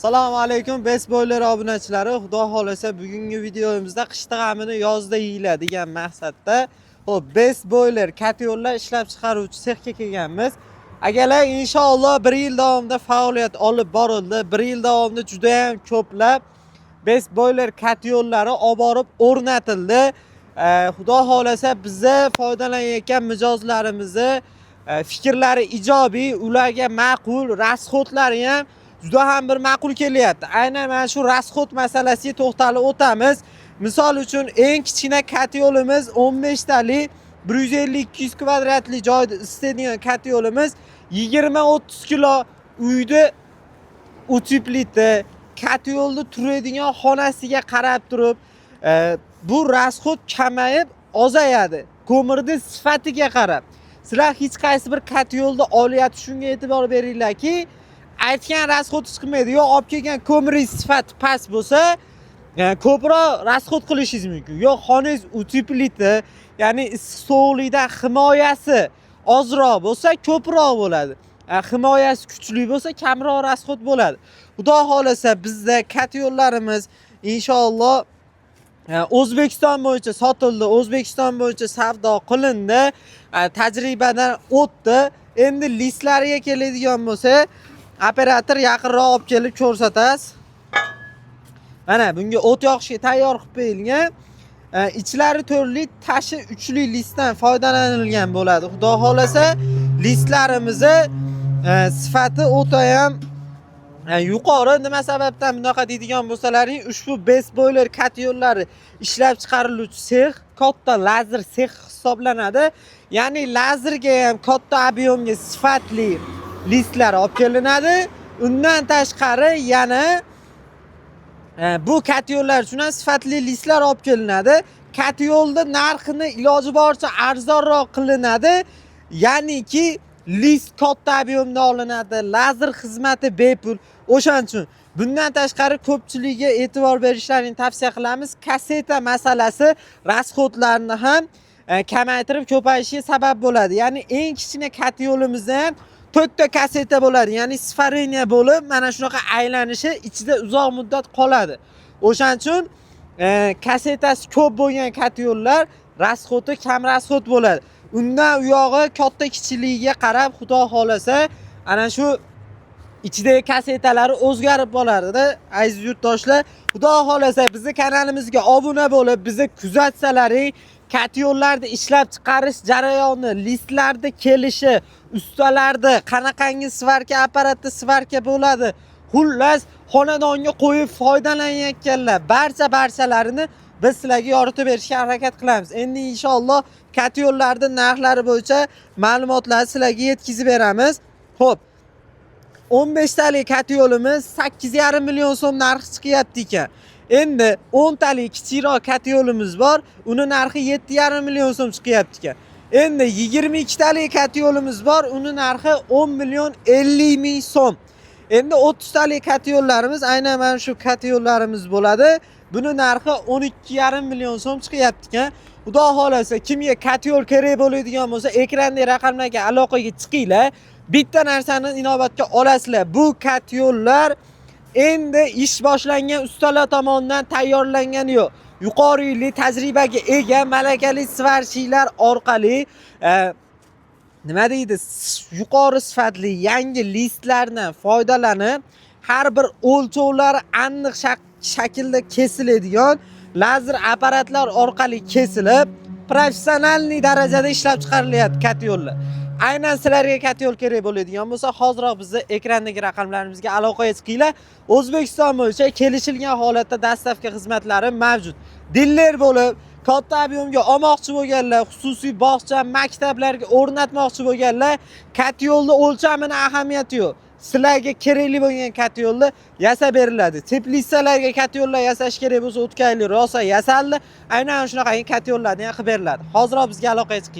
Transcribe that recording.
Assalomu alaykum, Best Boiler obunachilari. Xudo xohlasa, bugungi videomizda qishda g'amini yozda yeyiladi degan maqsadda, xo'p, Best Boiler котёл lar ishlab chiqaruvchi sexga kelganmiz. Akalar, inshaalloh bir yil davomida faoliyat olib borildi. Bir yil davomida juda ham ko'plab Best Boiler котёл lari olib borib o'rnatildi. Xudo xohlasa, biza foydalanayotgan mijozlarimizni fikrlari ijobiy, ularga ma'qul, расход lari ham juda ham bir ma'qul kelyapti. Aynan mana shu расход masalasiga to'xtalib o'tamiz. Misol uchun, eng kichkina котёл imiz 15 talik, 150-200 kvadratli joyda isitadigan котёл imiz 20-30 kilo uyni утеплить i, котёл ni turadigan xonasiga qarab turib, bu расход kamayib, ozayadi. Ko'mirni sifatiga qarab. Sizlar hech qaysi bir котёл ni olyapti, shunga e'tibor beringlarki, aytgan расход chiqmaydi. Yo olib kelgan ko'miringiz sifati past bo'lsa, ko'proq расход qilishingiz mumkin. Yo xonangiz утеплить i, ya'ni issiq sovuqlikdan himoyasi ozroq bo'lsa, ko'proq bo'ladi. Himoyasi kuchli bo'lsa, kamroq расход bo'ladi. Xudo xohlasa, bizda котёл larimiz inshaalloh O'zbekiston bo'yicha sotildi, O'zbekiston bo'yicha savdo qilindi, tajribadan o'tdi. Endi listlariga keladigan bo'lsa, operator yaqinroq olib kelib ko'rsatasiz. Mana bunga o't yoqishga tayyor qilib qo'yilgan. Ichlari to'rtli, tashi uchli listdan foydalanilgan bo'ladi. Xudo xohlasa, listlarimizni sifati o'tayam yuqori. Nima sababdan bunaqa deydigan bo'lsalaring, ushbu Best Boiler котёл lari ishlab chiqariluvchi sex katta lazer sex hisoblanadi. Ya'ni lazerga ham katta объем ga sifatli listlar olib kelinadi. Undan tashqari yana bu котёл lar uchun ham sifatli listlar olib kelinadi. Котёл ni narxini iloji boricha arzonroq qilinadi. Ya'niki list katta объем da olinadi, lazer xizmati bepul. O'shaning uchun bundan tashqari ko'pchilikka e'tibor berishlarini tavsiya qilamiz. Kaseta masalasi расход larni ham kamaytirib ko'payishiga sabab bo'ladi. Ya'ni eng kichkina котёл imizda ham to'rtta kaseta bo'ladi. Ya'ni сварение bo'lib, mana shunaqa aylanishi ichida uzoq muddat qoladi. O'shaning uchun kasetasi ko'p bo'lgan котёл lar расход i kam расход bo'ladi. Undan u yog'i katta kichikligiga qarab, Xudo xohlasa, ana shu ichidagi kasetalari o'zgarib boradi. Aziz yurtdoshlar, Xudo xohlasa, bizni kanalimizga obuna bo'lib, bizni kuzatsalaring, котёл larni ishlab chiqarish jarayoni, listlarni kelishi, ustalarni qanaqangi svarka apparatda svarka bo'ladi. Xullas, xonadonga qo'yib foydalanayotganlar barcha barchalarini biz sizlarga yoritib berishga harakat qilamiz. Endi inshaalloh котёл larni narxlari bo'yicha ma'lumotlarni sizlarga yetkazib beramiz. Xo'p, 15 talik котёл imiz 8,5 million so'm narxi chiqyapti ekan. Endi 10 talik kichikroq котёл imiz bor, uni narxi 7,5 million so'm chiqyapti ekan. Endi 22 talik котёл imiz bor, uni narxi 10 million 50 ming so'm. Endi 30 talik котёл larimiz aynan mana shu котёл larimiz bo'ladi. Buni narxi 12,5 million so'm chiqyapti ekan. Xudo xohlasa, kimga котёл kerak bo'ladigan bo'lsa, ekrandagi raqamlarga aloqaga chiqinglar. Bitta narsani inobatga olasizlar. Bu котёл lar endi ish boshlangan ustalar tomonidan tayyorlangani yo'q. Yuqori yilli tajribaga ega malakali сварщик lar orqali nima deydi, yuqori sifatli yangi listlardan foydalanib, har bir o'lchovlari aniq shaklda kesiladigan lazer apparatlar orqali kesilib, профессиональный darajada ishlab chiqarilyapti котёл lar. Aynan sizlarga котёл kerak bo'ladigan bo'lsa, hoziroq bizni ekrandagi raqamlarimizga aloqaga chiqinglar. O'zbekiston bo'yicha kelishilgan holatda доставка xizmatlari mavjud. Diller bo'lib, katta объем ga olmoqchi bo'lganlar, xususiy bog'cha, maktablarga o'rnatmoqchi bo'lganlar, котёл ni o'lchamini ahamiyati yo'q. Sizlarga kerakli bo'lgan котёл ni yasab beriladi. Теплица larga котёл lar yasash kerak bo'lsa, o'tgan yili rosa yasaldi. Aynan shunaqangi котёл larni ham qilib beriladi. Hoziroq bizga aloqaga chiqing.